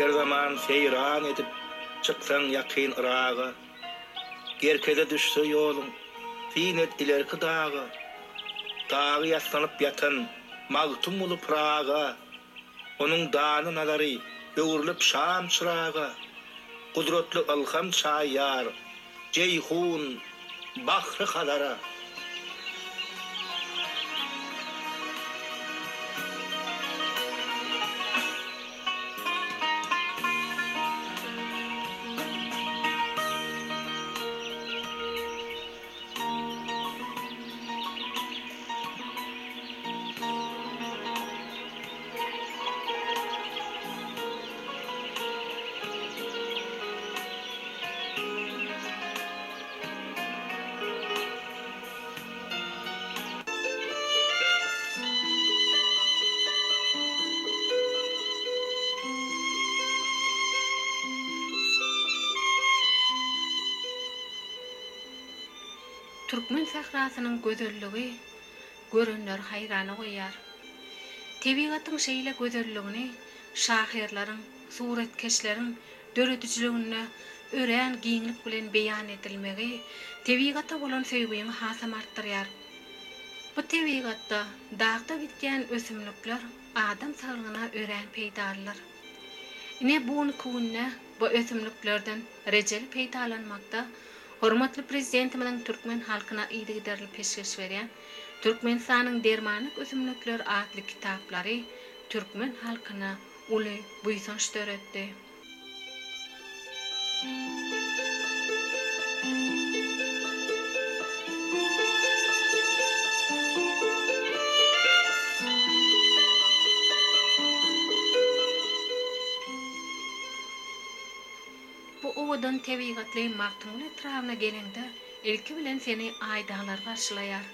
Her zaman seýran edip, çyksaň ýakyn yraga, Gerkeze düşse ýoluň, syn et ilerki daga, Dagy ýassanyp ýatan Magtymguly Pyraga, Onuň dana nazary öwrülip şam çyraga, Gudratly ylham çaýýar Jeýhun, Bahry-Hazara. Türkmen sährasynyň gözelligi görenleri haýrana goýýar. Tebigatyň şeýle gözelligini şahyrlaryň, suratkeşleriň döredijiliginde örän giňlik bilen beýan edilmegi tebigata bolan söýgiňi hasam artdyrýar. Bu tebigatda, dagda bitýän ösümlikler adam saglygyna örän peýdalydyr. Ine, bu günki günde bu ösümliklerden rejeli peýdalanmakda hormatly Prezidentimiziň türkmen halkyna yzygiderli peşgeş berýän Türkmenistanyň dermanlyk ösümlikleri atly kitaplary türkmen halkyna uly buýsanç döretdi. Bu owadan tebigatly Magtymguly etrabyna geleňde, ilki bilen seni Aý daglar garşylaýar.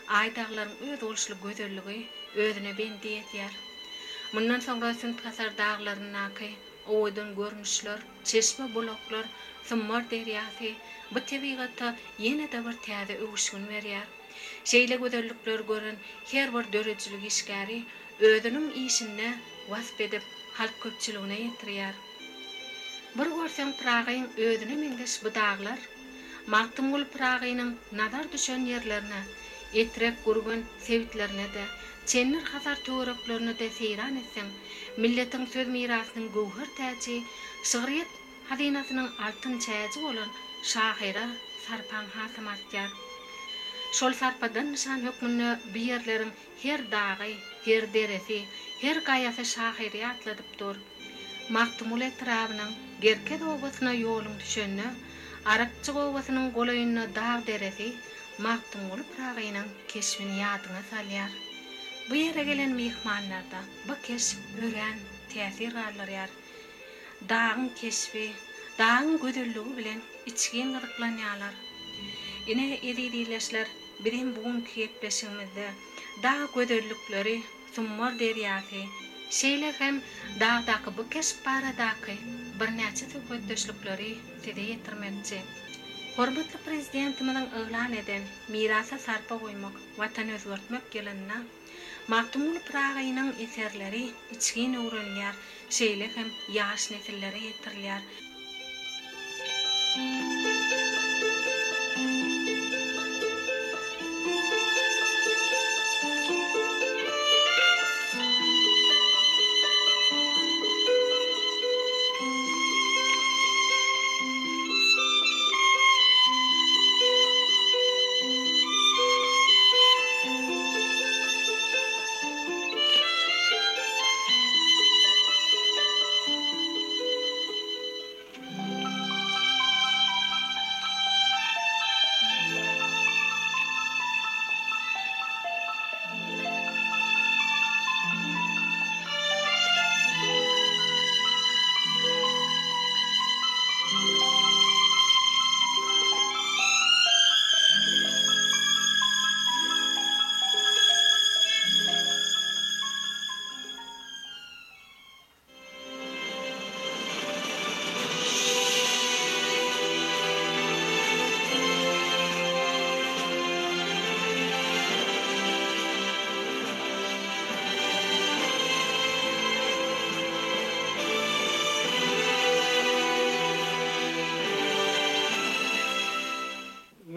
Aý daglaryň özboluşly gözelligi özüne bendi edýär. Mundan soňra Sünt-Hasar daglaryndaky owadan görnüşler, çeşme-bulaklar, Sumbar derýasy bu tebigata ýene-de bir täze öwüşgin berýär. Şeýle gözellikleri gören her bir döredijilik işgäri özüniň işinde wasp edip, halk köpçüligine ýetirýär. Bir görseň Pyragyň özüne meňzeş bu daglar Magtymguly Pyragynyň nazar düşen ýerlerine, Etrek-Gürgen sebitlerine-de, Çendir-Hasar töwereklerine-de seýran etseň, milletiň söz mirasynyň göwher täji, şygryýet hazynasynyň altyn çäji bolan şahyra sarpaň hasam artýar. Şol sarpadan nyşan hökmünde bu ýerleriň her dagy, her deresi, her gaýasy şahyry ýatladyp dur. Magtymguly etrabynyň Gerkez obasyna ýoluň düşende, Arakçyk obasynyň golaýynda dag deresi Magtymguly Pyragynyň keşbini ýadyňa salýar. Bu ýere gelen myhmanlarda bu keşp örän täsir galdyrýar. Dagyň keşbi, dagyň gözelligi bilen içgin gyzyklanýarlar. Ine, eziz ildeşler, bizem bu günki gepleşigimizde dag gözellikleri, Sumbar derýasy, şeýle hem dagdaky bu keşp baradaky birnäçe söhbetdeşlikleri size ýetirmekçi. Hormatly Prezidentimiziň yglan eden Mirasa sarpa goýmak, Watany özgertmek ýylynda Magtymguly Pyragynyň eserleri içgin öwrenilýär, şeýle hem ýaş nesillere ýetirilýär.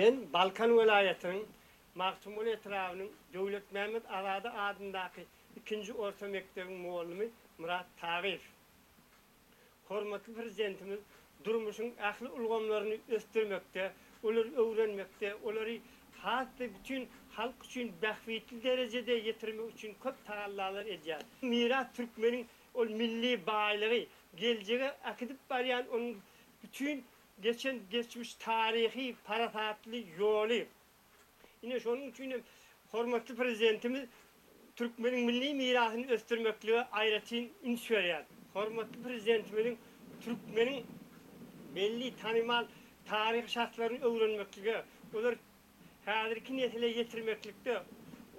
Men Balkan welaýatynyň Magtymguly etrabynyň Döwletmämmet Azady adyndaky ikinji orta mekdebiň mugallymy Myrat Tagyýew. Hormatly Prezidentimiz durmuşyň ähli ulgamlaryny ösdürmekde, olary öwrenmekde, olary has-da bütin halk üçin bähbitli derejede ýetirmek üçin köp tagallalar edýär. Miras türkmeniň ol milli baýlygy, geljege äkidip barýan onuň bütin geçen geçmiş taryhy parasatly ýoly. Ine, şonuň üçin hem hormatly Prezidentimiz türkmeniň milli mirasyny ösdürmeklige aýratyn üns berýär. Hormatly Prezidentimiziň türkmeniň belli, tanymal taryhy şahslaryny öwrenmeklige, olary häzirki nesle ýetirmeklikde,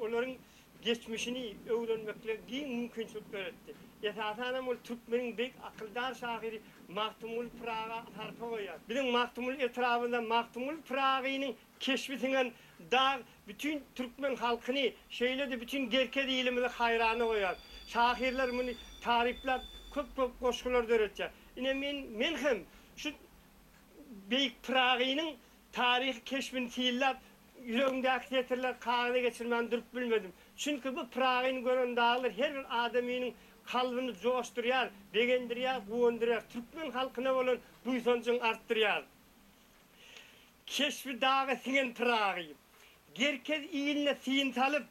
olaryň geçmişini öwrenmeklige giň mümkinçilik döretdi. Esasan hem ol türkmeniň beýik akyldar şahyry Magtymguly Pyraga sarpa goýýar. Biziň Magtymguly etrabynda Magtymguly Pyragynyň keşbi siňen dag bütin türkmen halkyny, şeýle-de bütin gerkez ilimizi haýrana goýýar. Şahyrlar muny taryplap köp-köp goşgular döretýär. Ine men men hem şu beýik Pyragynyň taryhy keşbini synlap, ýüregimdäki setirleri kagyza geçirmän durup bilmedim. Çünki bu Pyragyny gören daglar her bir adamynyň kalbyny joşdurýar, begendirýär, guwandyrýar, türkmen halkyna bolan buýsanjyňy artdyrýar. Keşbi daga siňen Pyragy. Gerkez iline syn salyp,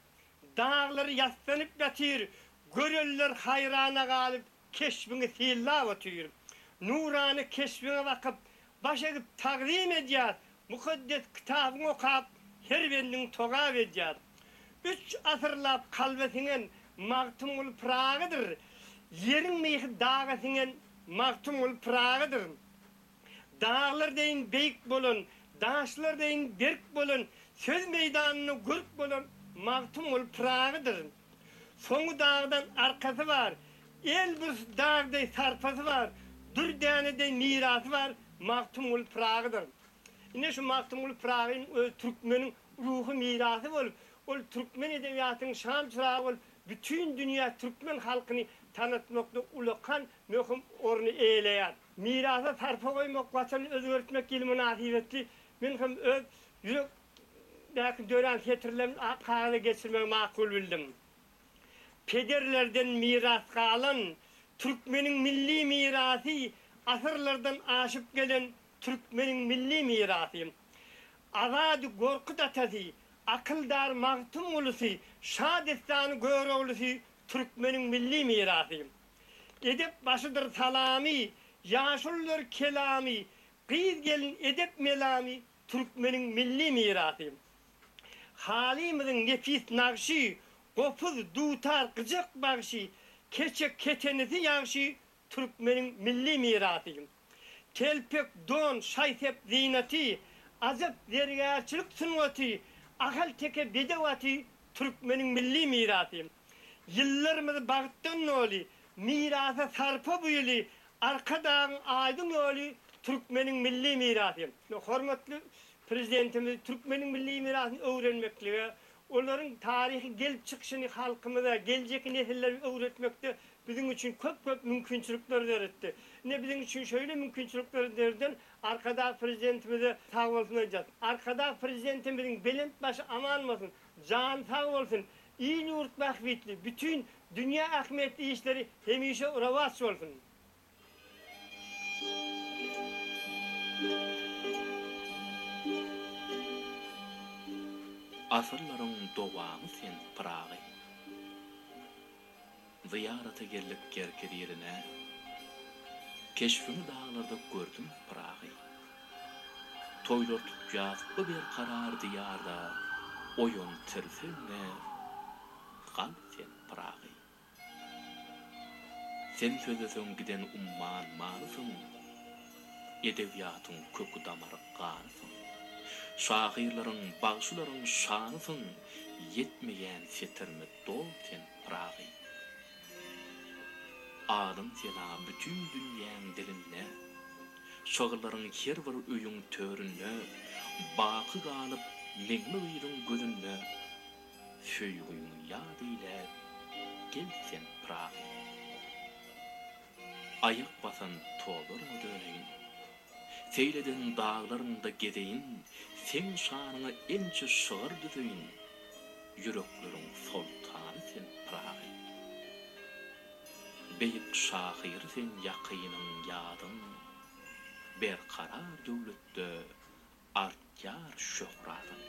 Daglary ýassanyp ýatyr, Görenler haýrana galyp, Keşbiňi synlap otyr. Nurana keşbiňe bakyp, Baş egip tagzym edýär, Mukaddes kitabyňy okap, Her bendiňi togap edýär. Üç asyrlap kalba siňen Magtymguly Pyragydyr. Ýeriň myhy daga siňen Magtymguly Pyragydyr. Daglar deýin beýik bolan, daşlar deýin berk bolan, söz meýdanynda görk bolan Magtymguly Pyragydyr. Soňy dagdan arkasy bar, Elburs dag deý sarpasy bar, dür däne deý mirasy bar Magtymguly Pyragydyr. Ine şu Magtymguly Pyragynyň özi türkmeniň ruhy mirasy bolup, ol türkmen edebiýatynyň şam çyragy bolup, bütin dünýä türkmen halkyny tanatmakda ulakan möhüm orny eýeleýär. Mirasa sarpa goýmak, Watany özgertmek ýyly mynasybetli men hem öz ýürekdäki dörän setirlerimi ak kagyza geçirmegi makul bildim. Pederlerden miras galan türkmeniň milli mirasy asyrlardan aşyp gelen türkmeniň milli mirasy. Azady Gorkut atasy, akyldar Magtymgulusy, şa dessany Göroglusy türkmeniň milli mirasy. Edep başydyr salamy, Ýaşulular kelamy, Gyz-gelin edep melamy Türkmeniň milli mirasy. Halymyzyň nepis nagşy, Gopuz, dutar, gyjak bagşy, Keçe ketenisi ýagşy Türkmeniň milli mirasy. Telpek, don, şaý-sep zynaty, Ajap zergärçilik sungaty, Ahal-teke bedew aty Türkmeniň milli mirasy. Ýyllarymyz bagtdan doly, Mirasa sarpa bu ýyly, Arkadagyň aýdyň ýoly Türkmeniň milli mirasy. Hormatly Prezidentimiz türkmeniň milli mirasyny öwrenmeklige, olaryň taryhy gelip çykyşyny halkymyza, geljekki nesillere öwretmekde biziň üçin köp-köp mümkinçilikleri döretdi. Ine, biziň üçin şeýle mümkinçilikleri döreden Arkadag Prezidentimize sagbolsun aýdýarys. Arkadag Prezidentimiziň belent başy aman bolsun, jany sag bolsun, Il-ýurt bähbitli, bütin dünýä ähmiýetli işleri hemişe rowaç bolsun! Asyrlaryň dowamy sen, Pyragy. Zyýarata geldik Gerkez ýerine, Keşbiňi daglarda gördüm, Pyragy. Toýlar tutýas bu berkarar Diýarda, Oýan tirsegiňe gal sen, Pyragy. Sen sözleseň giden umman manysyň, Edebiýatyň köki-damary ganysyň. Şahyrlaryň, bagşylaryň şanysyň, Ýetmeýän setirime dol sen, Pyragy. Adyň sena bütin dünýäň dilinde, Şygyrlaryň her bir öýüň töründe, Baky galyp meňli gyzyň gözünde, Söýgüňi ýat eýläp, gel sen, Pyragy. Aýak basan tozlaryňa döneýin, Seýl eden daglaryňda gezeýin. Seň şanyňa ençe şygyr düzeýin, Ýürekleriň soltany sen Pyragy. Beýik şahyry sen ýakynyň, ýadyň, Berkarar döwletde artýar şöhratyň.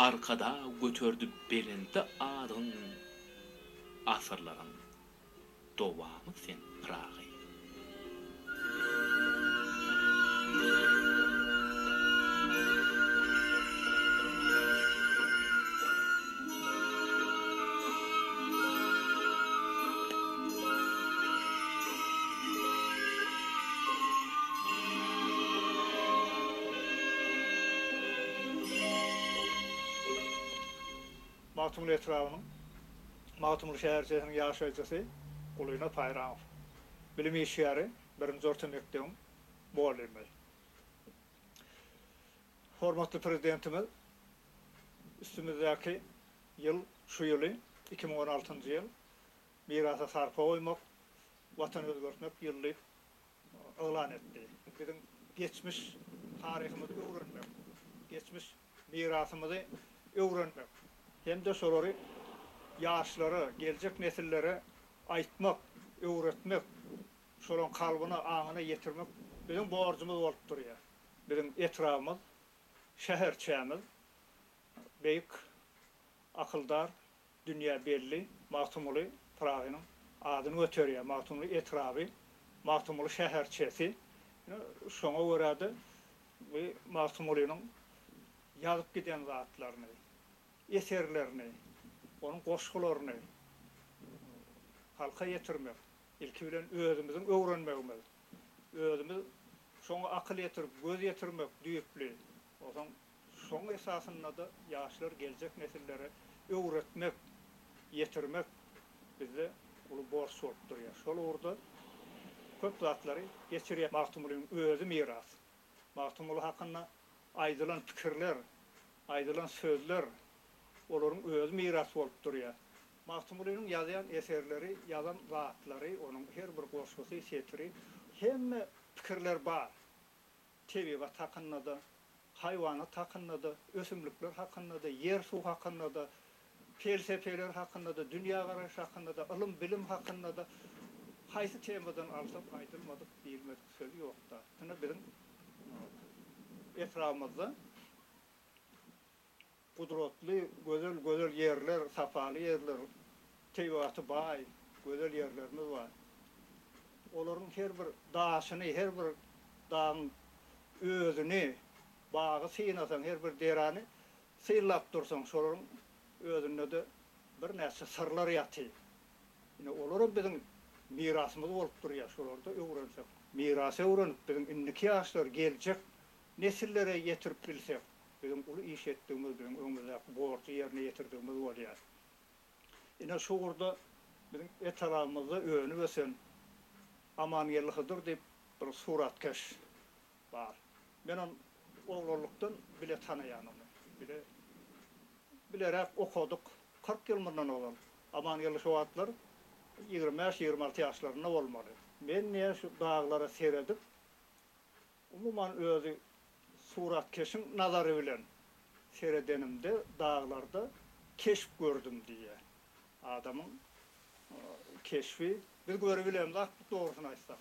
Arkadag göterdi belende adyň, Asyrlaryň dowamy sen Pyragy. Magtymguly etrabynyň Magtymguly şäherçesiniň ýaşaýjysy Gulynaz Paýramow. Bilim işgäri, birinji orta mekdebiň mugallymy. Hormatly Prezidentimiz üstümizdäki ýyl, şu ýyly, 2016-njy ýyl Mirasa sarpa goýmak, Watany özgertmek ýyly diýip yglan etdi. Biziň geçmiş taryhymyzy öwrenmek, geçmiş mirasymyzy öwrenmek hem-de şolary ýaşlara, geljek nesillere aýtmak, öwretmek, şolaryň kalbyna, aňyna ýetirmek biziň borjumyz bolup durýar. Biziň etrabymyz, şäherçämiz beýik akyldar Dünýä belli Magtymguly Pyragynyň adyny göterýär. Magtymguly etraby, Magtymguly şäherçesi. Ine, şoňa görä-de, bu Magtymgulynyň ýazyp giden zatlaryny, eserlerini, onuň goşgularyny halka ýetirmek, ilki bilen özümiziň öwrenmegimiz, özümiz şoňa akyl ýetirip, göz ýetirmek düýpli. Onsoň Şoň esasynda-da ýaşlar geljek nesillere öwretmek, ýetirmek bizde uly borç bolup durýar. Şol ugurda köp zatlary geçirýär. Magtymgulynyň özi miras. Magtymguly hakynda aýdylan pikirler, aýdylan sözler, olaryň özi miras bolup durýar. Magtymgulynyň ýazýan eserleri, ýazan zatlary, onuň her bir goşgusy, setiri, hemme pikirler bar. Tebigat hakynda-da, haýwanat hakynda-da, ösümlikler hakynda-da, ýer-suw hakynda-da, pelsepeler hakynda-da, dünýägaraýyş hakynda-da, ylym-bilim hakynda-da haýsy temadan alsak aýdylmadyk, diýilmedik söz ýok-da. Ine biziň etrabymyzda Gudratly, gözel gözel ýerler, sapaly ýerler, tebigaty baý, gözel ýerlerimiz bar. Olaryň her bir daşyny, her bir dagyň özüni, bagy synasaň, her bir derany synlap dursaň, şolaryň özünde-de birnäçe syrlar ýatyr. Ine, olaram biziň mirasymyz bolup durýar, şolary-da öwrensek, mirasy öwrenip, biziň indiki ýaşlar, geljek nesillere ýetirip bilsek, biziň uly iş etdigimiz, biziň öňümizdäki borjy ýerine ýetirdigimiz bolýar. Ine, şu ugurda biziň etrabymyzda önüp-ösen Amangeldi Hydyr diýip bir suratkeş bar. Men ony oglanlykdan bile tanaýan ony. Bile bileräk okadyk. 40 ýyl mundan ozal. Amangeldi şo wagtlar 25, 26 ýaşlarynda bolmaly. Men diýýän şu daglara seredip, Umuman özi suratkeşiň nazary bilen seredenimde daglarda keşp gördüm diýýär. Adamyň keşbi biz görübilemzok dogrusyny aýtsak.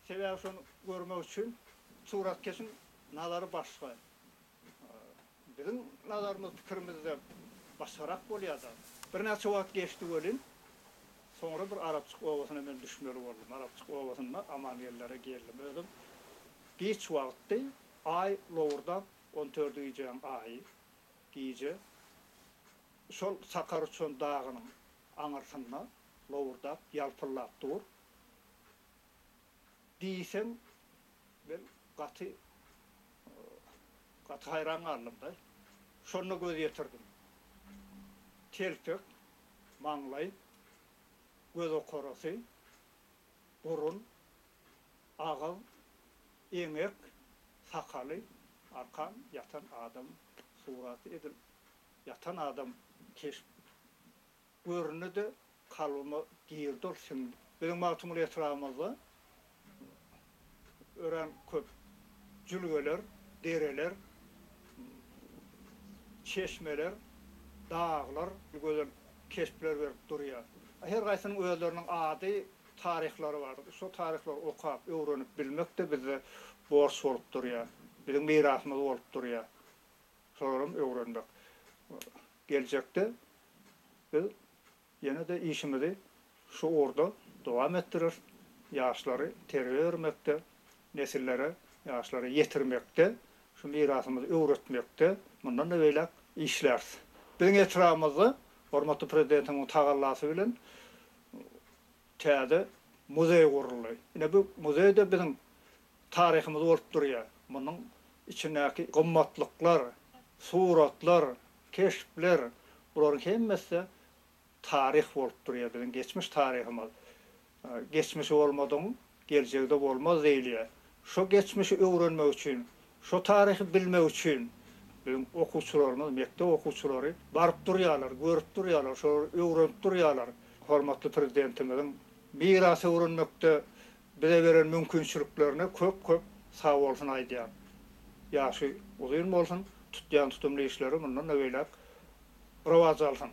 Sebäbi şony görmek üçin suratkeşiň nazary başga. Biziň nazarymyz, pikirimizde başgarak bolýar-da. Birnäçe wagt geçdi welin, soňra bir Arapjyk obasyna men düşmeli boldum. Arapjyk obasynda Amangeldilere geldim. Özem giç wagtdy, aý lowurdap, on dördi gijäň aýy, gije. Şol Sakaruçan dagynyň aňyrsynda lowurdap, ýalpyldap dur. Diýseň, men gaty, gaty haýran galdym-da. Şonda göz ýetirdim. Telpek, maňlaý, göz okarasy, burun, agyz, eňek, sakaly arkan ýatan adam suraty edil ýatan adam keşp Göründi-de, kalbyma girdi ol siňdi. Biziň Magtymguly etrabymyzda örän köp jülgeler, dereler. çeşmeler, daglar gözel keşpler berip durýar. Her haýsynyň özleriniň ady, taryhlary bar. Şo taryhlary okap, öwrenip bilmek-de bizde borç bolup durýar. Biziň mirasymyz bolup durýar. Şolaram öwrenmek. Geljekde biz Ýene-de işimizi şu ugurda dowam etdireris. Ýaşlary terbiýe bermekde, nesillere, ýaşlara ýetirmekde, şu mirasymyzy öwretmekde mundan-da beýläk işläris. Biziň etrabymyzda hormatly Prezidentimiziň tagallasy bilen täze muzeý guruldy. Ine bu muzeý-de biziň taryhymyz bolup durýar. Munuň içindäki gymmatlyklar, suratlar, keşpler, bularyň hemmesi-de taryh bolup durýar, biziň geçmiş taryhymyz. Geçmişi bolmadygyň geljegi-de bolmaz diýilýär. Şo geçmişi öwrenmek üçin, şo taryhy bilmek üçin biziň okuwçylarymyz, mekdep okuwçylary baryp durýarlar, görüp durýarlar, şolary öwrenip durýarlar. Hormatly Prezidentimiziň mirasy öwrenmekde bize beren mümkinçiliklerine köp-köp sagbolsun aýdýan. Ýaşy uzyn bolsun, tutýan tutumly işleri mundan-da beýläk rowaç alsyn.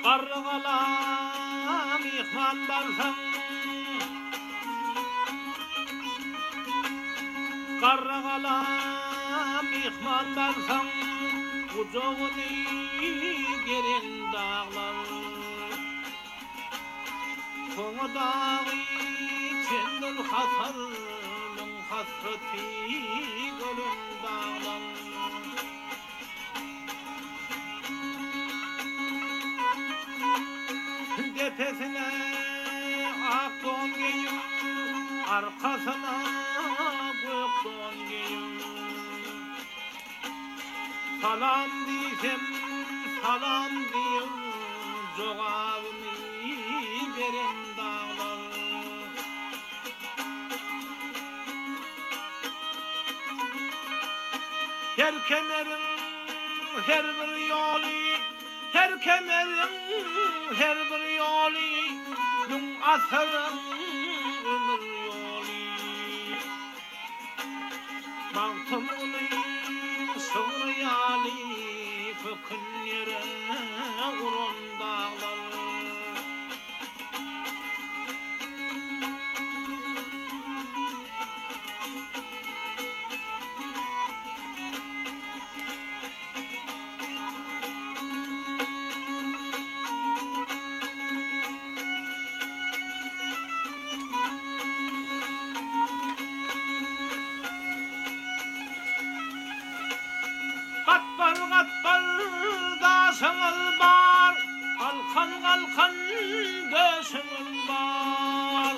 Garrygala myhman barsaň, Garrygala myhman barsaň, Gujagyny geren daglar. Soňa dagy çendir hasar, Müň hasraty gören daglar. Depesine ak don geýip, Arkasyna gök don geýip. Salam diýsem, salam diýiň, Jogabyny beren daglar. Her kemeriň her bir ýoly, Her kemeriň her bir ýoly, Müň asyryň ömür ýoly. Magtymguly şygry ýaly kökün ýere uran daglar. Gatbar-gatbar daşyňyz bar, Galkan-galkan döşüňiz bar.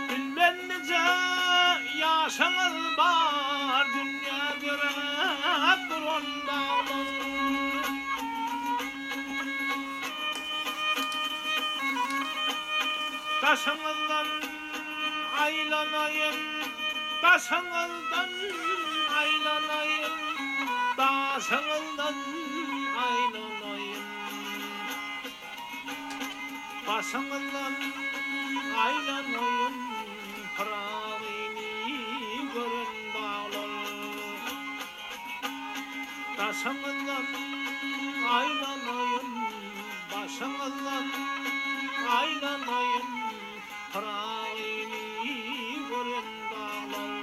Bilmem nije ýaşyňyz bar, Dünýä döräp duran daglar. Daşyňyzdan aýlanaýyn, daşyňyzdan aýlanaýyn, daşyňyzdan aýlanaýyn. Başyňyzdan aýlanaýyn, Pyragyny gören daglar. Daşyňyzdan aýlanaýyn, başyňyzdan aýlanaýyn, Pyragyny gören daglar.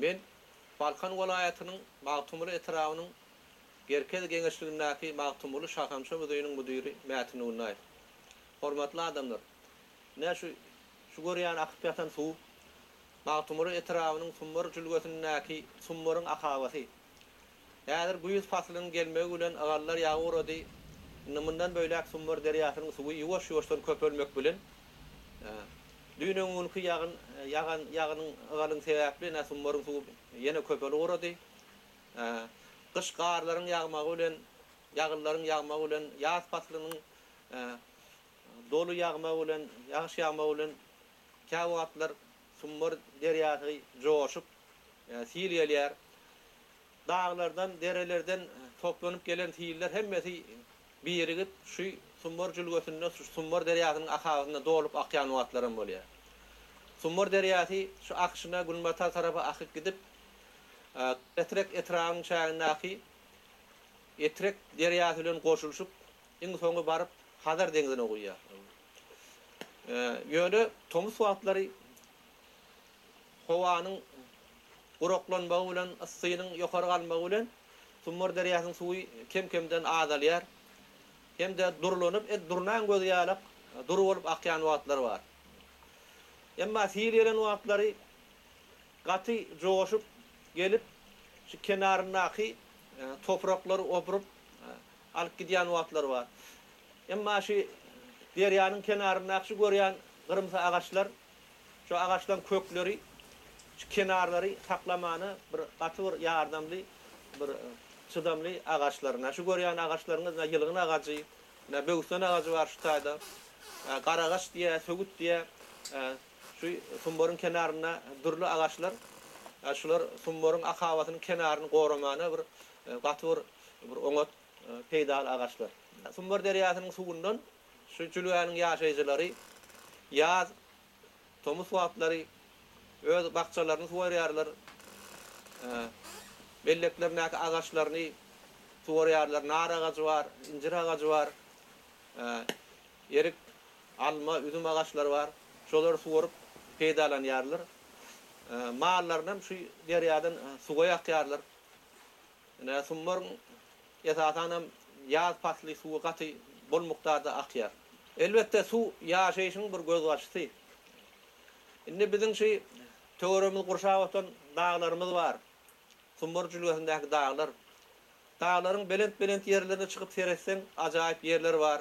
Men Balkan welaýatynyň Magtymguly etrabynyň Gerkez geňeşligindäki Magtymguly şahamça muzeýiniň müdiri Mäti Nunnaýew. Hormatly adamlar, ine şu şu görýän akyp ýatan suw Magtymguly etrabynyň Sumbar jülgesindäki Sumbaryň akabasy. Häzir güýz paslynyň gelmegi bilen ygallar ýagyp ugrady. Indi mundan beýläk Sumbar derýasynyň suwy ýuwaş-ýuwaşdan köpelmek bilen, düýn-öňňünki ýagyn ýagan ýagynyň ygalyň sebäpli ine Sumbaryň suwy ýene köpelip ugrady. Gyş garlaryň ýagmagy bilen, ýagynlaryň ýagmagy bilen, ýaz paslynyň doly ýagmagy bilen, ýagyş ýagmagy bilen käwagtlar Sumbar derýasy joşup, sil gelýär. Daglardan, derelerden toplanyp gelen siller hemmesi birigip, şu Sumbar jülgesinde, şu Sumbar derýasynyň akabasynda dolup akýan wagtlaram bolýar. Sumbar derýasy şu akyşyna günbatar tarapa akyp gidip, Etrek etrabynyň çägindäki Etrek derýasy bilen goşulyşyp, iň soňy baryp Hazar deňzine guýýar. Ýöne tomus wagtlary howanyň guraklanmagy bilen, yssynyň ýokary galmagy bilen Sumbar derýasynyň suwy kem-kemden azalýar hem-de durlanyp, edil durnaň gözi ýalak dury bolup akýan wagtlary bar. Emma sil gelen wagtlary gaty joşup gelip, şu kenaryndaky topraklary opuryp alyp gidýän wagtlary bar. Emma şu derýanyň kenaryndaky şu görýän gyrymsy agaçlar, şu agaçlaryň kökleri şu kenarlary saklamana bir gaty bir ýardamly, bir çydamly agaçlar. Ine şu görýän agaçlaryňyz ine ýylgyn agajy, ine böwürslen agajy bar şu taýda. Garagaç diýýär, söwüt diýýär. Şu Sumbaryň kenarynda dürli agaçlar. Şular Sumbaryň akabasynyň kenaryny goramana bir gaty bir bir oňat peýdaly agaçlar. Sumbar derýasynyň suwundan şu jülgäniň ýaşaýjylary ýaz, tomus wagtlary öz bakjalaryny suwarýarlar, melleklerindäki agaçlaryny suwarýarlar, nar agajy bar, injir agajy bar, erik, alma, üzüm agaçlary bar, şolary suwaryp peýdalanýarlar. Mallarynam şu derýadan suwa ýakýarlar. Ine, Sumbaryň esasanam ýaz pasly suwy gaty bol mukdarda akýar. Elbetde, suw ýaşaýşyň bir gözbaşysy. Indi biziň şu töweregimizi gurşap oturan daglarymyz bar. Sumbar jülgesindäki daglar. Daglaryň belent-belent ýerlerine çykyp seretseň, ajaýyp ýerler bar.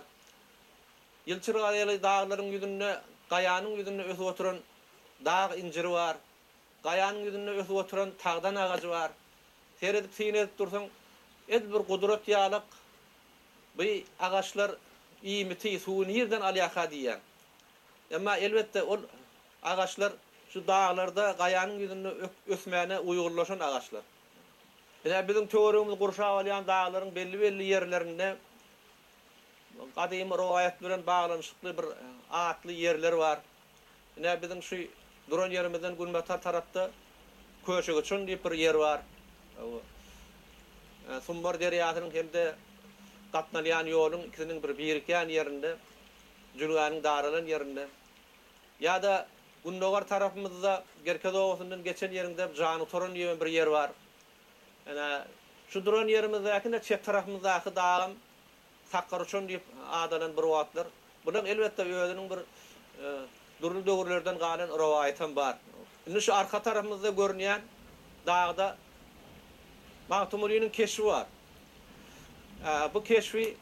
Ýylçyr gaýaly daglaryň ýüzünde, gaýanyň ýüzünde ösüp oturan dag injiri bar. Gaýanyň ýüzünde ösüp oturan tagdan agajy bar. Seredip syn edip dursaň, edil bir gudrat ýalak by agaçlar iýmiti, suwy nirden alýarka diýýäň. Emma elbetde ol agaçlar şu daglarda, gaýanyň ýüzünde ösmäne uýgunlaşan agaçlar. Ine, biziň töweregimizi gurşap alýan daglaryň belli-belli ýerlerinde gadymy rowaýat bilen baglanyşykly bir atly ýerler bar. Ine, biziň şu duran ýerimizden günbatar tarapda Köşegeçen diýip bir ýer bar. Sumbar derýasynyň hem-de gatnalýan ýoluň ikisiniň bir birikýän ýerinde, jülgäniň daralan ýerinde. Ýa-da gündogar tarapymyzda Gerkez obasyndan geçen ýeriňde Janytoran diýen bir ýer bar. Ine, şu duran ýerimizdäki-de çep tarapymyzdaky dagam Sakgaruçan diýip at alan bir wagtlar. Bulaň elbetde özüniň bir dürli döwürlerden galan rowaýatam bar. Indi şu arka tarapymyzda görünýän dagda Magtymgulynyň keşbi bar. Bu keşbi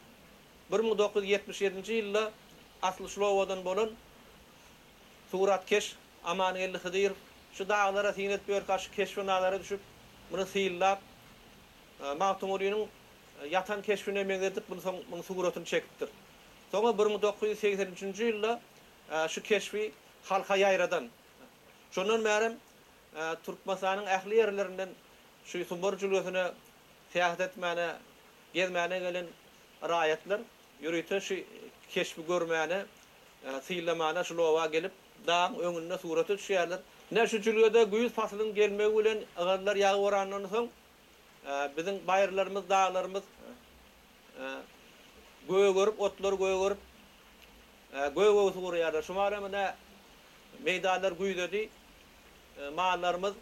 1977-nji ýylda asly şul obadan bolan suratkeş Amangeldi Hydyrow şu daglara syn edip ýörkä şu keşbe nazary düşüp, muny synlap, Magtymgulynyň ýatan keşbine meňzedip muny soň munuň suratyny çekipdir. Soňra 1983-nji ýylda şu keşbi halka ýaýradan. Şondan bärem Türkmenistanyň ähli ýerlerinden şu Sumbar jülgesine syýahat etmäne, gezmäne gelen raýatlar ýörite şu keşbi görmäne, synlamana şul oba gelip, dagyň öňünde surata düşýärler. Ine şu jülgede güýz paslynyň gelmegi bilen ygallar ýagyp orandan soň Biziň baýyrlarymyz, daglarymyz gögerip, otlar gögerip, gök öwsüp urýarlar. Şu mahalam ine meýdanlar güýzedi. Mallarymyz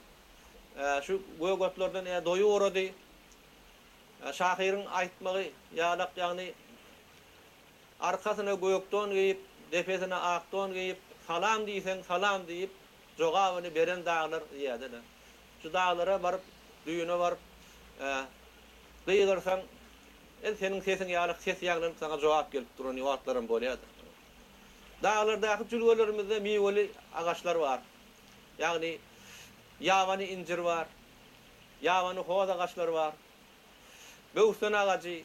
Şu gök otlardan doýup ugrady. Şahyryň aýtmagy ýalak, ýagny arkasyna gök don geýip, depesine ak don geýip, salam diýseň salam diýip, jogabyny beren daglar diýýär-de. Şu daglara baryp, düýne baryp, gygyrsaň, el seniň sesiň ýalak ses ýaňlanyp saňa jogap gelip duran wagtlaram bolýar-da. Daglardaky jülgelerimizde miweli agaçlar bar. Ýagny ýabany injir bar, ýabany hoz agaçlary bar, böwürslen agajy,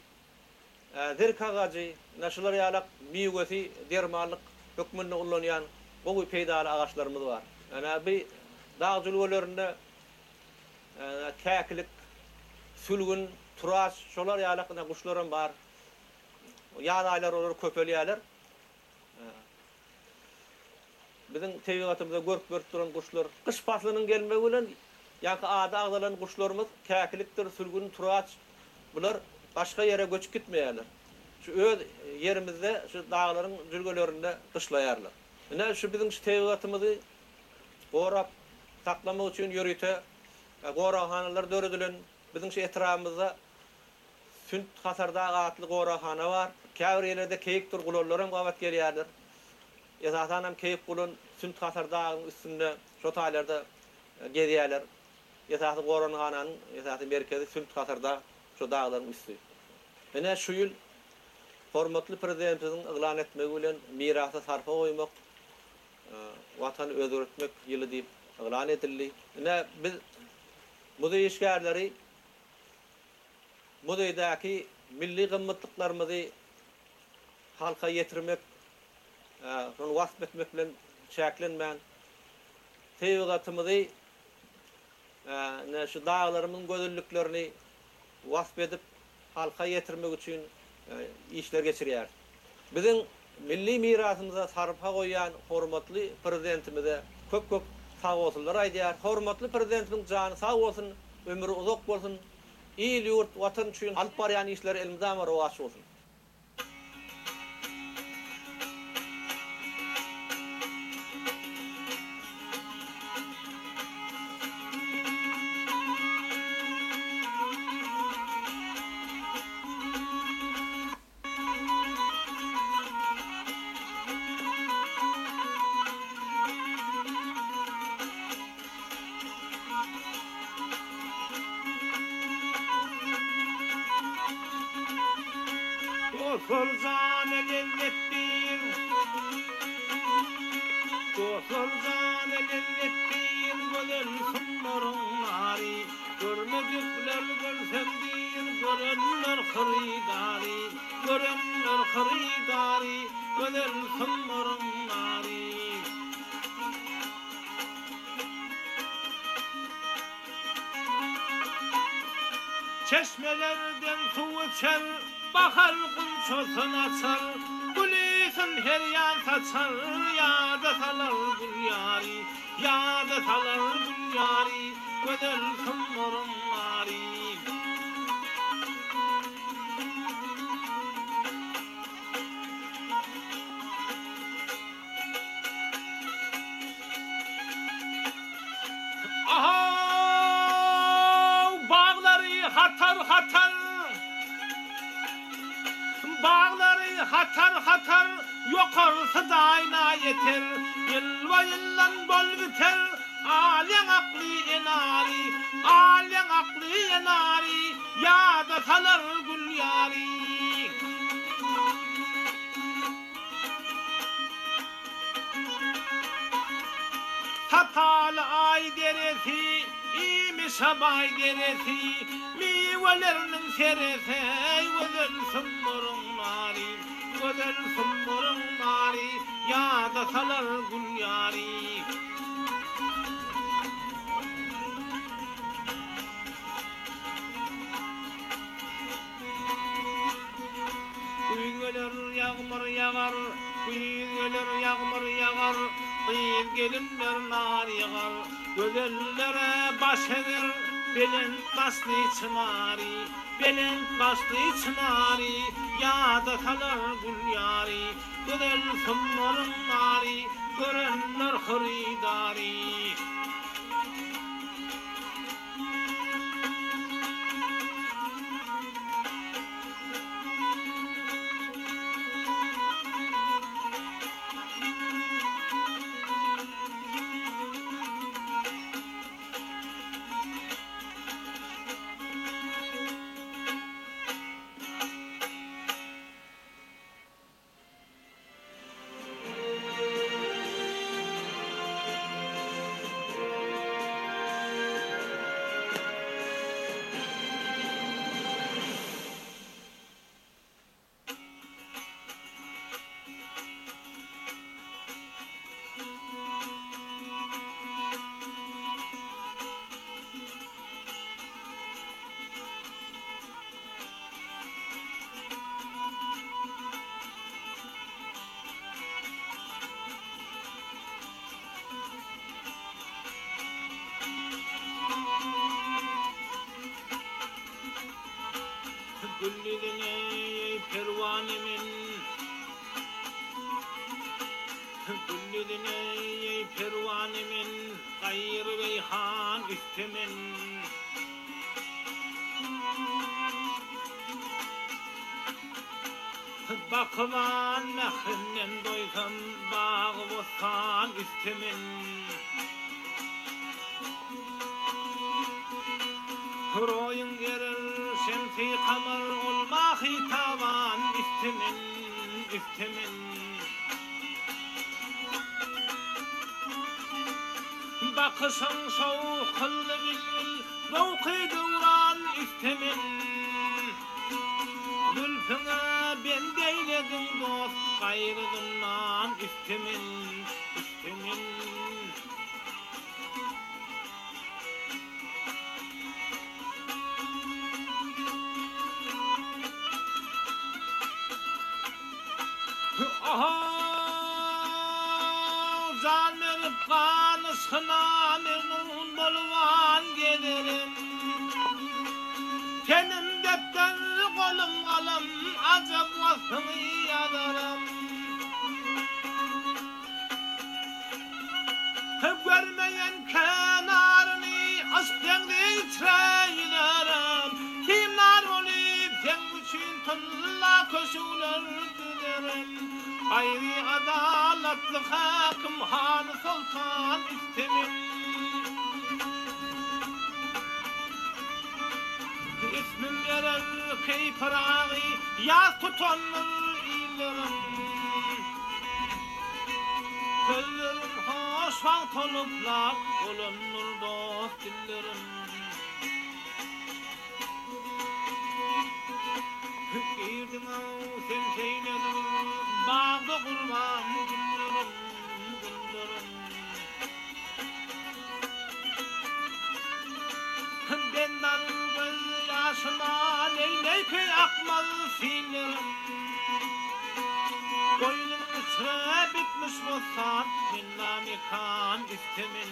zirk agajy, ine şular ýalak miwesi dermanlyk hökmünde ullanýan gowy peýdaly agaçlarymyz bar. Ine bu dag jülgelerinde käkilik, sülgün, turaç şolar ýalak ine guşlaram bar. Ýaz aýlary olar köpelýärler. Biziň tebigatymyza görk berip duran guşlar. Gyş paslynyň gelmegi bilen ýaňky ady agzalan guşlarymyz, käkilikdir, sülgün, turaç bular başga ýere göçüp gitmeýärler. Şu öz ýerimizde, şu daglaryň jülgelerinde gyşlaýarlar. Ine, şu biziň şu tebigatymyzy gorap saklamak üçin ýörite goraghanalar döredilen. Biziň şu etrabymyzda Sünt Hasardag atly goraghana bar. Käbir ýerlerde keýikdir gulanlaram gabat gelýärler. Esasanam keýik gulan Sünt Hasar dagyň üstünde şo taýlarda gezýärler. Esasy goranhananyň esasy merkezi Sünt Hasar dag şo daglaryň üsti. Ine şu ýyl hormatly Prezidentimiziň yglan etmegi bilen Mirasa sarpa goýmak, Watany özgertmek ýyly diýip yglan edildi. Ine biz muzeý işgärleri muzeýdäki milli gymmatlyklarymyzy halka ýetirmek, şony wasp etmek bilen çäklenmän, tebigatymyzy, ine, şu daglarymyzyň gözelliklerini wasp edip, halka ýetirmek üçin işler geçirýäris. Biziň milli mirasymyza sarpa goýýan hormatly Prezidentimize köp-köp sagbolsunlar aýdýarys. Hormatly Prezidentimiziň jany sag bolsun, ömri uzak bolsun, il-ýurt, Watan üçin alyp barýan işleri elmydama rowaç bolsun! Dostlar jana lezzetdir Dostlar jana lezzetdir Gözel sumbaryň nary Görmedikler görsem diýr Görenler hyrydary Görenler hyrydary Gözel sumbaryň nary. Çeşmelerden suw içer, Bahar gunçasyn açar, Gül ysyn her ýan saçar, Ýada salar gül ýary, Ýada salar gül ýary, Gözel Sumbaryň nary. Ahaw, baglary hatar-hatar, Baglary hatar-hatar, Ýokarsy daýna ýeter, Ýylba-ýyldan bol biter, Al ýaňakly enary, Al ýaňakly enary, Ýada salar gül ýary. Sapaly Aý deresi, Imişabaý deresi, Miweleriniň seresi, Gözel Sumbaryň nary, Gözel Sumbaryň nary, Ýada salar gül ýary. Güýz geler, ýagmyr ýagar, Güýz geler, ýagmyr ýagar, Gyz-gelinler nar ýygar, Gözellere baş eger, Belent başly çynary, Belent başly çynary, Ýada salar gül ýary, Gözel Sumbaryň nary, Görenler hyrydary. istemen. Bakyban mährinden doýsam, bagy-bossan istemen. Roýuň erer şemsi-kamar ol mahy-taban istemen, istemen. Bakyşyň şowhunly bilbil, zowky-döwran istemen. Zülpüňe bend eýlediň dost, gaýry zyndan istemen, istemen. Ahaw, jan berip gan yşkyna Mejnun boluban gezerin. Tenim depder, golum galam, Ajap waspyňy ýazaram. Görmeýän kenaryny yşk deňzi içre ýüzerem. Timar bolup seň üçin tylla köşgler düzerem. Gaýry adalatly häkim hany soltan istemen. Ismim berer keý Pyragy ýas tutandyr illerim. Sözlerim hoş wagt bolup lal bolandyr dost dillerim. Girdiň-ow sen şeýledir bagda gurban günlerim, günlerim. Bendal göz ýaşyma neýleý ki akmaz sillerim. Goýnuň içre bitmiş bossan, men namekan istemen,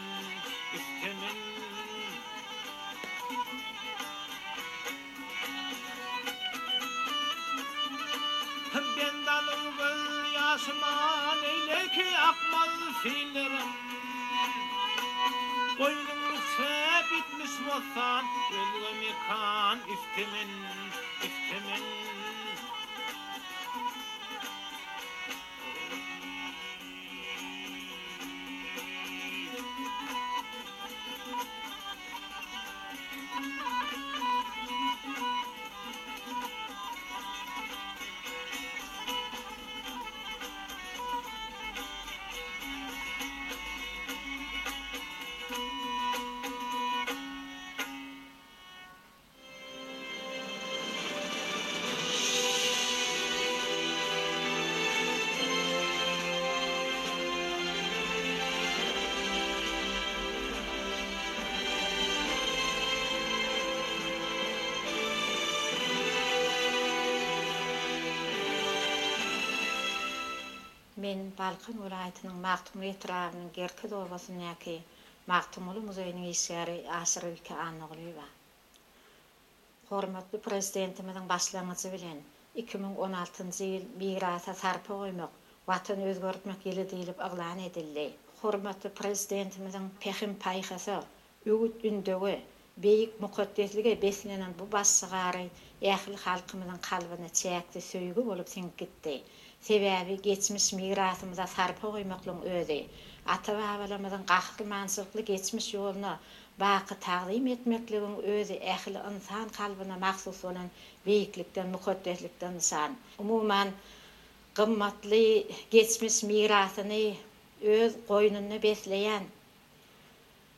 istemen. Bendalyň göz ýaşyma neýleý ki akmaz sillerim. Goýnuň içre bitmiş bossan, özge mekan istemen, istemen. Men Balkan welaýatynyň Magtymguly etrabynyň Gerkez obasyndaky Magtymguly muzeýiniň işgäri Aşyrülke Annagulyýewa. Hormatly Prezidentimiziň başlangyjy bilen 2016-njy ýyl Mirasa sarpa goýmak, Watany özgertmek ýyly diýlip yglan edildi. Hormatly Prezidentimiziň pähim-paýhasa, öwüt-ündewe, beýik mukaddeslige beslenen bu baş şygary ähli halkymyzyň kalbyna çäksiz söýgi bolup siňip gitdi. Sebäbi geçmiş mirasymyza sarpa goýmaklygyň özi, ata-babalarymyzyň gahrymançylykly geçmiş ýoluna baky tagzym etmekligiň özi ähli ynsan kalbyna mahsus bolan beýiklikden, mukaddeslikden nyşan. Umuman, gymmatly geçmiş mirasyny öz goýnunda besleýän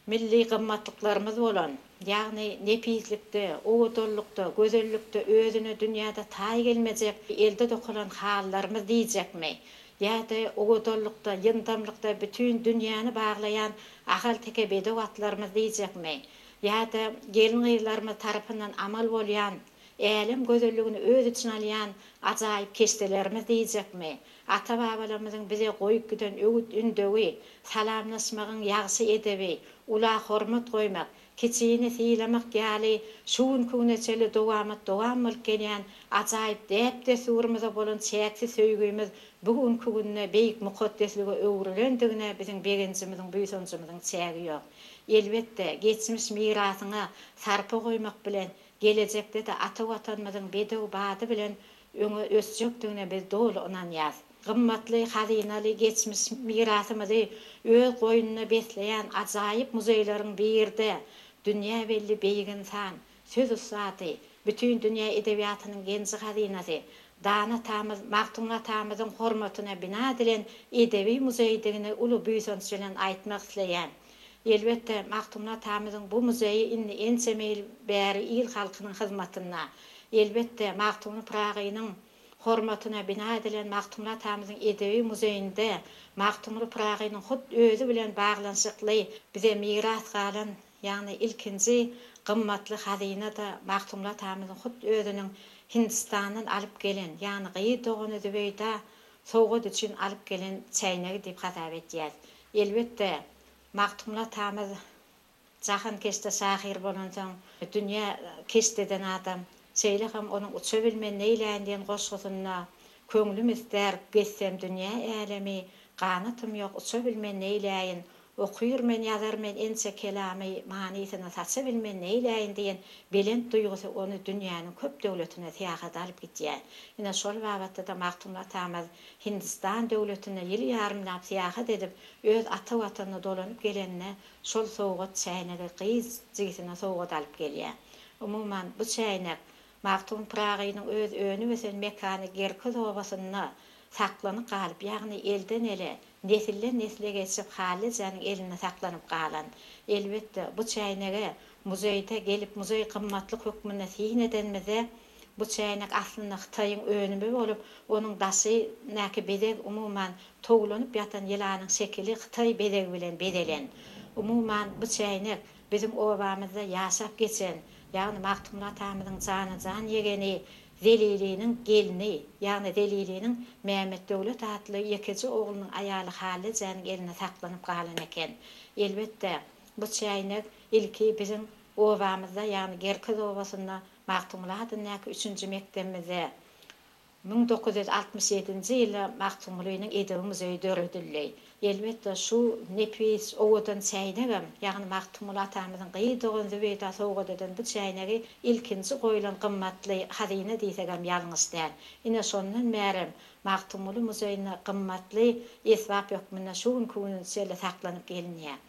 milli gymmatlyklarymyz bolan, ýagny nepislikde, owadanlykda, gözellikde özüne dünýäde taý gelmejek elde dokalan halylarymyz diýjekmi, ýa-da owadanlykda, ýyndamlykda bütin dünýäni baglaýan ahalteke bedew atlarymyz diýjekmi, ýa-da gelin-gyzlarymyz tarapyndan amal bolýan, älem gözelligini öz içine alýan ajaýyp keşdelerimiz diýjekmi, ata-babalarymyzyň bize goýup giden öwüt-ündewi, salamlaşmagyň ýagşy edebi, ula hormat goýmak, kiçini sylamak ýaly şu günki güne çenli dowamat-dowam bolup gelýän ajaýyp däp-dessurymyza bolan çäksiz söýgimiz bu günki günde beýik mukaddeslige öwrülendigine biziň begenjimiziň, buýsanjymyzyň çägi ýok. Elbetde, geçmiş mirasyňa sarpa goýmak bilen, gelejekde-de ata Watanymyzyň bedew bady bilen öňe ösjekdigine biz doly ynanýas. Gymmatly hazynaly geçmiş mirasymyzy öz goýnunda besleýän ajaýyp muzeýleriň biride dünýä belli beýik ynsan, söz ussady, bütin dünýä edebiýatynyň genji-hazynasy, dana atamyz Magtymguly atamyzyň hormatyna bina edilen edebi muzeýdigini uly buýsanç bilen aýtmak isleýän. Elbetde, Magtymguly atamyzyň bu muzeýi indi ençeme ýyl bäri il-halkynyň hyzmatynda. Elbetde, Magtymguly Pyragynyň hormatyna bina edilen Magtymguly atamyzyň edebi muzeýinde Magtymguly Pyragynyň hut özi bilen baglanyşykly bize miras galan, ýagny ilkinji gymmatly hazyna-da Magtymguly atamyzyň hut özüniň Hindistandan alyp gelen, ýagny gyz dogany Zübeýda sowgat üçin alyp gelen çäýnegi diýip hasap edýäs. Elbetde, Magtymguly atamyz Jahankeşde şahyr bolansoň, dünýä keşt eden adam. Şeýle hem onuň Uçabilmen neýläýin diýen goşgusynda, Köňlüm istär, gezsem dünýä älemi, Ganatym ýok, uçabilmen neýläýin, Okyr men, ýazar men ençe kelamy, Manysyny saça bilmen neýläýin diýen belent duýgusy ony dünýäniň köp döwletine syýahata alyp gidýär. Ine, şol babatda-da Magtymguly atamyz Hindistan döwletinde ýyl ýarymlap syýahat edip, öz ata Watanyna dolanyp gelende, Şol sowgat çäýnegi gyz jigisine sowgat alyp gelýär. Umuman, bu çäýnek Magtym Pyragynyň öz önüp-ösen mekany Gerkez obasynda saklanyp galyp, ýagny elden-ele, nesilden-nesle geçip Hallejäniň elinde saklanyp galan. Elbetde, bu çäýnege muzeýde gelip muzeý gymmatlyk hökmünde syn edenimizde, Bu çäýnek aslynda Hytaýyň önümi bolup, onuň daşyndaky bezeg umuman, towlanyp ýatan ýylanyň şekili hytaý bezegi bilen bezelen. Umuman, bu çäýnek biziň obamyzda ýaşap geçen, ýagny Magtymguly atamyzyň jana-jan ýegeni Zeliliniň gelni, ýagny Zeliliniň Mämmetdöwlet atly ýekeje oglunyň aýaly Hallejäniň elinde saklanyp galan eken. Elbetde, bu çäýnek ilki biziň obamyzda, ýagny Gerkez obasynda Magtymguly adyndaky üçünji mekdebimizde 1967-nji ýylda Magtymgulynyň edebi muzeýi döredildi. Elbetde, şu nepis, owadan çäýnegem, ýagny Magtymguly atamyzyň gyz dogan Zübeýda sowgat eden bu çäýnegi ilkinji goýlan gymmatly hazyna diýsegem ýalňyş däl. Ine, şondan bärem Magtymguly muzeýinde gymmatly esbap hökmünde şu günki güne çenli saklanyp gelinýär.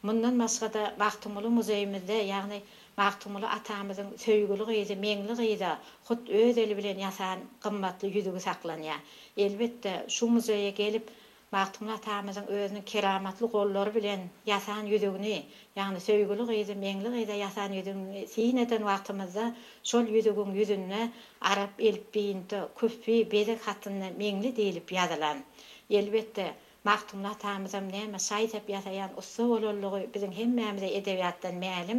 Mundan başga-da, Magtymguly muzeýimizde, ýagny Magtymguly atamyzyň söýgüli gyzy Meňli gyza hut öz eli bilen ýasan gymmatly ýüzügi saklanýar. Elbetde, şu muzeýe gelip, Magtymguly atamyzyň özüniň keramatly gollary bilen ýasan ýüzügini, ýagny söýgüli gyzy Meňli gyza ýasan ýüzügini syn eden wagtymyzda, şol ýüzügiň ýüzünde arap elipbiýinde küfi bezeg hatynda Meňli diýlip ýazylan. Elbetde, Magtymguly atamyzam näme şaý-sep ýasaýan ussa bolanlygy biziň hemmämize edebiýatdan mälim.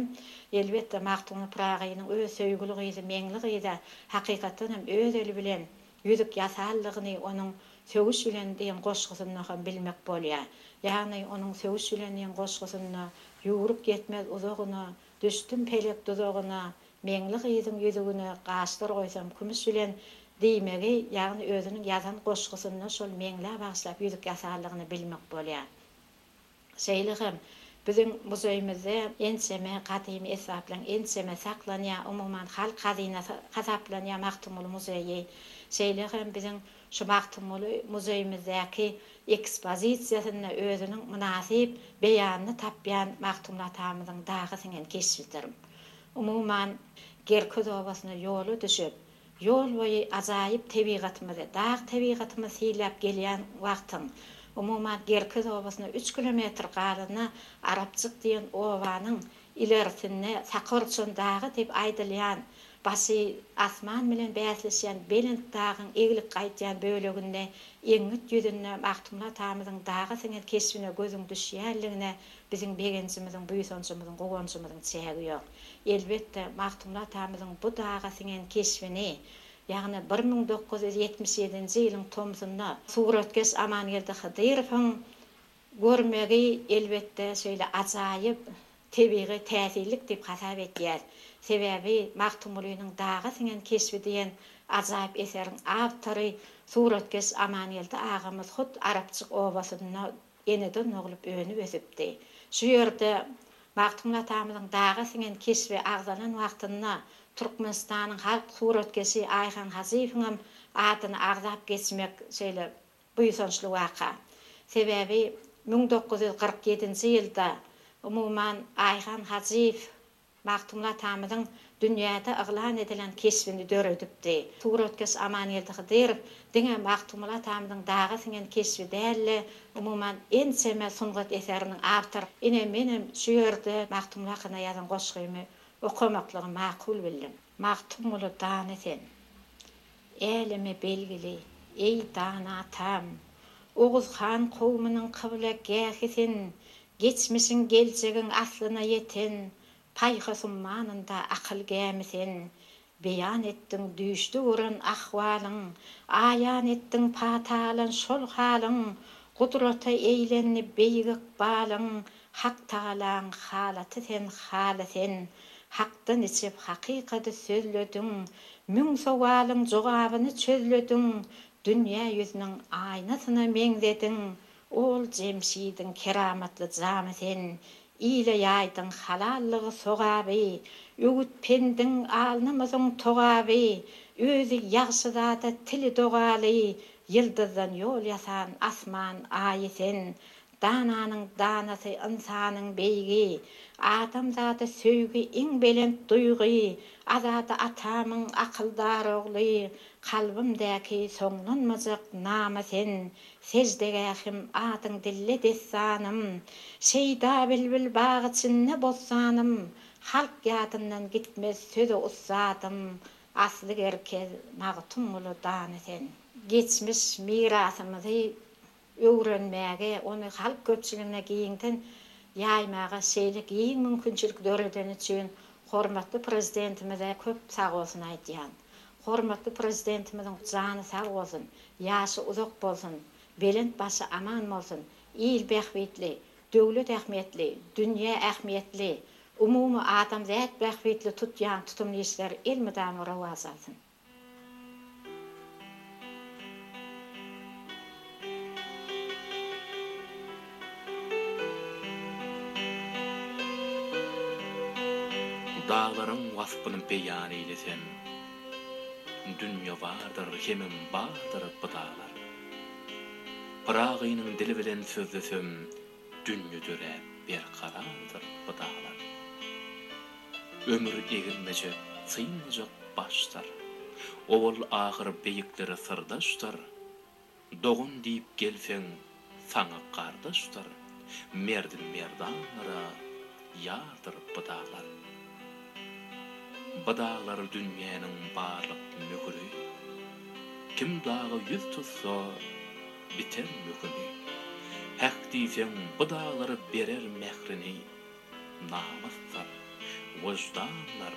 Elbetde, Magtymguly Pyragynyň öz söýgüli gyzy Meňli gyza hakykatdan hem öz eli bilen ýüzük ýasanlygyny onuň Söwüş bilen diýen goşgusynda hem bilmek bolýar. Ýagny onuň Söwüş bilen diýen goşgusynda Ýüwrük ýetmez uzagyna, Düşdüm pelek duzagyna, Meňli gyzyň ýüzügine gaşlar goýsam kümüş bilen diýmegi, ýagny özüniň ýazan goşgusynda şol Meňlä bagyşlap ýüzük ýasanlygyny bilmek bolýar. Şeýle hem biziň muzeýimizde ençeme gadymy esbaplaryň ençemesi saklanýar, umuman halk hazynasy hasaplanýar Magtymguly muzeýi. Şeýle hem biziň şu Magtymguly muzeýimizdäki ekspozisiýasynda özüniň mynasyp beýanyny tapýan Magtymguly atamyzyň daga siňen keşbidir. Umuman, Gerkez obasyna ýola düşüp, ýol boýy ajaýyp tebigatymyzy, dag tebigatymyzy synlap gelýän wagtyň, umuman, Gerkez obasyna üç kilometr galanda Arapjyk diýen obanyň ilerisinde Sakarçon dagy diýip aýdylýan, başy asman bilen bäsleşýän belent dagyň eglik gaýdýan böleginde eňňit ýüzünde Magtymguly atamyzyň daga siňen keşbine gözüň düşýänligine Biziň begenjimiziň, buýsanjymyzyň, guwanjymyzyň çägi ýok. Elbetde, Magtymguly atamyzyň bu daga siňen keşbini, ýagny 1977-nji ýylyň tomsunda suratkeş Amangeldi Hydyrowyň görmegi, elbetde, şeýle ajaýyp. tebigy täsinlik diýip hasap edýäs. Sebäbi Magtymgulynyň daga siňen keşbi diýen ajaýyp eseriň awtory, suratkeş Amangeldi agamyz hut Arapjyk obasynda eneden doglup önüp-ösüpdi. Şu ýerde Magtymguly atamyzyň daga siňen keşbi agzalan wagtynda Türkmenistanyň halk suratkeşi Aýhan Hajyýewiňem adyny agzap geçmek şeýle buýsançly waka. Sebäbi 1947-nji ýylda, umuman, Aýhan Hajyýew Magtymguly atamyzyň dünýäde yglan edilen keşbini döredipdi. Suratkeş Amangeldi Hydyrow diňe Magtymguly atamyzyň daga siňen keşbi däl-de, umuman, ençeme sungat eseriniň awtory. Ine, menem şu ýerde Magtymguly hakynda ýazan goşgymy okamaklygy makul bildim. Magtymguly dana sen. Äleme belgili, eý, dana atam! Oguz han kowumynyň kyblagähi sen, Geçmişiň, geljegiň aslyna ýeten, Paýhas ummanynda akyl gämi sen. Beýan etdiň düýşde gören ahwalyň, Aýan etdiň pata alan şol halyň, Gudrata eýlendi beýik ykbalyň, Hak Tagalaň halaty sen, haly sen. Hakdan içip hakykady sözlediň, Müň sowalyň jogabyny çözlediň, Dünýä ýüzüniň aýnasyna meňzediň, Ol Jemşidiň keramatly jamy sen, Ile ýaýdyň halallygy sogaby, Öwüt-pendiň alnymyzyň togaby, Özi ýagşyzada tili dogaly, Ýyldyzdan ýol ýasan asman Aýy sen, Dananyň danasy, ynsanyň beýgi, Adamzada söýgi iň belent duýgy, Azady atamyň akyldar ogly, Kalbymdäki soňlanmajak nama sen, Seždegähim adyň dille dessanym, Şeýda bilbil bag içinde bossanym, Halk ýadyndan gitmez söze ussadym, Asly Gerkez, Magtymguly dana sen. Geçmiş mirasymyzy öwrenmäge, ony halk köpçüligine giňden ýaýmaga şeýle giň mümkinçilik döredeni üçin hormatly Prezidentimize köp sagbolsun aýdýan. Hormatly Prezidentimiziň jany sag bolsun, ýaşy uzak bolsun, belent başy aman bolsun, il bähbitli, döwlet ähmiýetli, dünýä ähmiýetli, umumy adamzät bähbitli tutýan tutumly işleri elmydama rowaç alsyn! Daglaryň waspyny beýan eýlesem, Dünýe bardyr hemem bardyr bu daglar. Pyragynyň dili bilen sözlesem, Dünýe döräp berkarardyr bu daglar. Ömür egilmejek, synmajak başdyr. Owal-ahyr beýiklere syrdaşdyr. Dogan diýip gelseň, saňa gardaşdyr. Merdi-merdanlara ýardyr bu daglar. Bu daglar dünýäniň barlyk möhüri. Kim daga ýüz tutsa, biter möhümi. Häk diýseň, bu daglar berer mährini. Namysdyr, wyždandyr,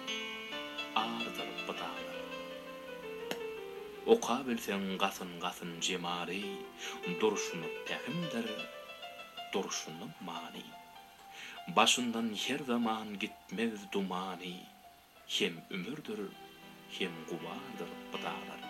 ardyr bu daglar. Okabilseň gasyn-gasyn jemaly, Durşuna pähimdir, durşuna many. Başyndan her zaman gitmez dumany, Hem ümürdir, hem gubardyr bu daglar.